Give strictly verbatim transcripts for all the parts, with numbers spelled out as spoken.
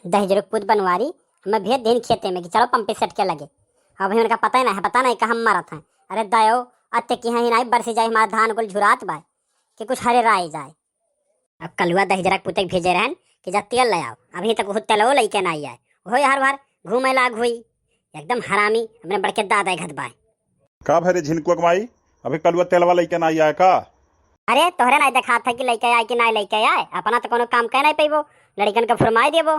दहिजरुक पूत बनवारी, हमें भेज देन खेते में कि चलो पंपी सेट के लगे। अभी उनका पता ही ना है, पता नहीं कहाँ मरत हैं। अरे दयो, अत्ते की ही नहीं बरसी जाए, हमारा धान कुल झुरात बाय कि कुछ हरे राय जाए। अब कलुआ दहिजरा के पुते के भेजे रहन कि जा तेल ले आओ, अभी तक वो तेलवो लेके ना आए। हो यार बार घूमे लाग हुई, एकदम हरामी, अपने बड़के दादा घत बाय। का भरे झिनकुआ के माई, अभी कलुआ तेलवा लेके ना आए का? अरे तोहरे ना देखा था कि लेके आए कि ना लेके आए, अपना तो कोनो काम कह नहीं पैबो, लड़कन के फुरमाई देबो।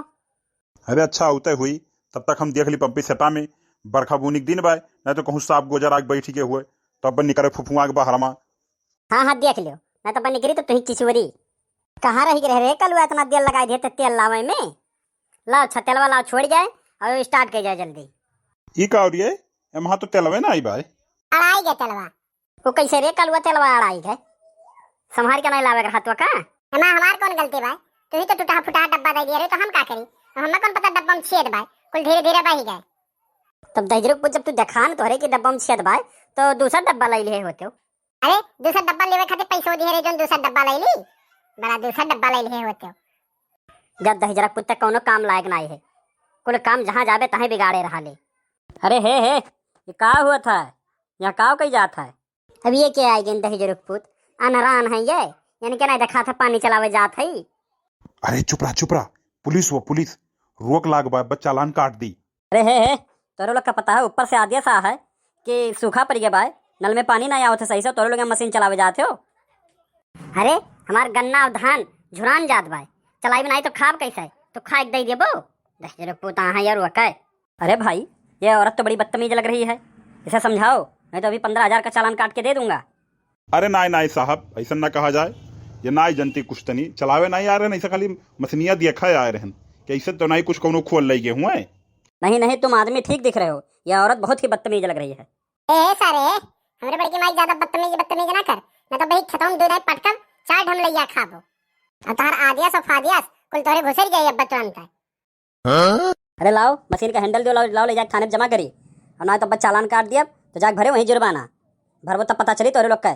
अरे अच्छा होते हुई, तब तक हम देख ली पंपी सेटा में, बरखा बूनी के दिन बाय, नहीं तो कहूँ सांप गोजर आग बैठी के हुए, तब निकले फुफुआ के बहरमा। हाँ हाँ देख लियो, ना तो अपन निकली तो तुही चिचुरी। कहाँ रही के रह रे कलुआ, इतना देर लगाई दे ते तेल लावे में। लाओ छतेलवा लाओ, छोड़ जाए और स्टार्ट कर जाए जल्दी। ई का हो रही है? एमहा तो तेलवे ना आई बाय। अड़ाई गए तेलवा। वो कैसे रे कलुआ तेलवा अड़ाई गए? संभाल के नहीं लावे के रहत का? एमा हमार कौन गलती बाय? तू ही तो टूटा फुटा डब्बा दे दिया रे, तो हम का करी? अब हमें कौन पता डब्बा में छेद बाय, कुल धीरे धीरे बही गए। तब दहिजरुक पूत जब तू देखा न तोहरे कि डब्बा में छेद बाय, तो दूसरा डब्बा ले लिए होते हो। अरे दूसरा डब्बा लेवे खातिर पैसो दिए रे, जोन दूसरा डब्बा ले ली, बड़ा दूसरा डब्बा ले लिए होते हो। जब दहिजरा कुत्ता कौनो काम लायक नाई है, कुल काम जहाँ जाबे तहें बिगाड़े रहा ले। अरे हे हे, ये का हुआ था? यहाँ का कही जात है? अब ये क्या आए गए दहिजरुक पूत, अनरान है ये, यानी क्या नहीं देखा था पानी चलावे जात है। अरे चुप रहा, चुप रहा, पुलिस हुआ पुलिस, रोक लाग बा, बस चालान काट दी। अरे हे हे, तोरे लोग का पता है ऊपर से आदेश आ है कि सूखा पड़ गया बाय, नल में पानी नहीं आवत है सही से, तोरे लोग यहाँ मशीन चलावे जाते हो। अरे हमार गन्ना और धान झुरान जात बाय, चलाई बनाई तो खाब कैसे? तो खाए के दे देबो। दहिजरा पूत आहा यार वकै। अरे भाई, ये औरत तो बड़ी बदतमीज लग रही है, इसे समझाओ, नहीं तो अभी पन्द्रह हजार का चालान काट के दे दूंगा। अरे नाई नाई साहब, ऐसा ना कहा जाए, ये नाई जनती कुछ तनी चलावे नाई आ रहे हैं, ऐसा खाली मशीनिया देखा आए रहन, कैसे तो नाई कुछ कौनो खोल ले गए हुए। नहीं नहीं, तुम आदमी ठीक दिख रहे हो, यह औरत बहुत ही बदतमीज लग रही है। ए, ए सारे, हमरे बड़की माई ज्यादा बदतमीजी बदतमीजी ना कर, ना तो भाई खेतों में दो दाई पटकब, चार ढमलैया खाबो। अब तोहर आदियास और फादियास कुल तोहरे घुसर जाई अब तुरंत। अरे लाओ मशीन का हैंडल दो, लाओ, लाओ ले जाके थाने पे जमा करी, और ना तो बस चालान काट दिया तो जाके भरे वहीं जुर्माना भरबो तब पता चली तोरे लोग का।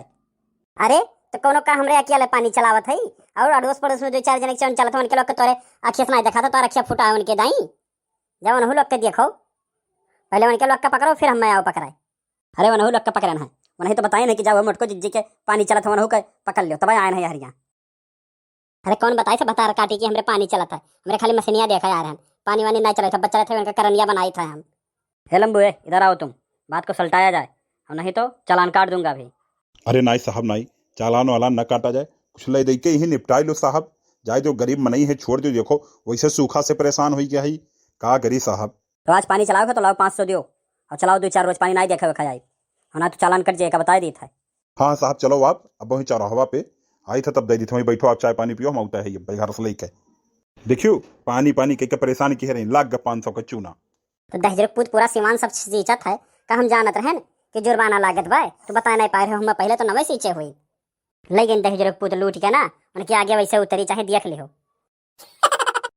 अरे तो कौनो का हमरे अकिया ले पानी चलावत है और अड़ोस पड़ोस में दो चार जने के चौन चलत है उनके लोग के तोरे अखिया से नहीं देखा था, तोर अखिया फुटा है उनके दाई। जब उनहु लोग के देखो, पहले उनके लोग के पकड़ो, फिर हमें आओ पकड़ाए। अरे उनहु लोग के पकड़न है, उन्हें तो बताए नहीं कि जाओ मोटको जिज्जी के पानी चलत है, उनहु के पकड़ लियो, तब आए नहीं हरिया। अरे कौन बताए से भतार काटी कि हमरे पानी चलत है, हमरे खाली मशीनिया देखा आ रहे हैं, पानी वानी नहीं चलत है, बस चलत है उनका करनिया बनाई था हम। हे लंबू, ए, इधर आओ तुम, बात को सलटाया जाए, और नहीं तो चालान काट दूंगा अभी। अरे नाई साहब नाई, चालान वालान न काटा जाए, कुछ ले दे के ही निपटाई लो साहब, जाए दो गरीब मनई है, छोड़ दो। देखो वैसे सूखा से परेशान हो गया है, का करी साहब। तो आज पानी चलाओगे तो लाओ पाँच सौ दियो, और चलाओ दो चार रोज पानी नहीं देखा हुआ खाई, और ना तो चालान कट जाएगा, बताए दी था। हाँ साहब चलो आप, अब वहीं चौराहवा पे आई था तब दे दी था, वहीं बैठो आप चाय पानी पियो, हम आउता है ये भाई घर से लेके। देखियो पानी पानी कह के परेशान की है रही, लाग गया पाँच सौ का चूना। तो दहिजरा पूत पूरा सीवान सब सींचत है, का हम जानत रहन कि जुर्माना लागत बा, तो बताए नहीं पाए रहे, हम पहले तो नवे सींचे हुई। ले गई दहिजरा पूत लूट के ना, उनके आगे वैसे उतरी चाहे देख लिहो।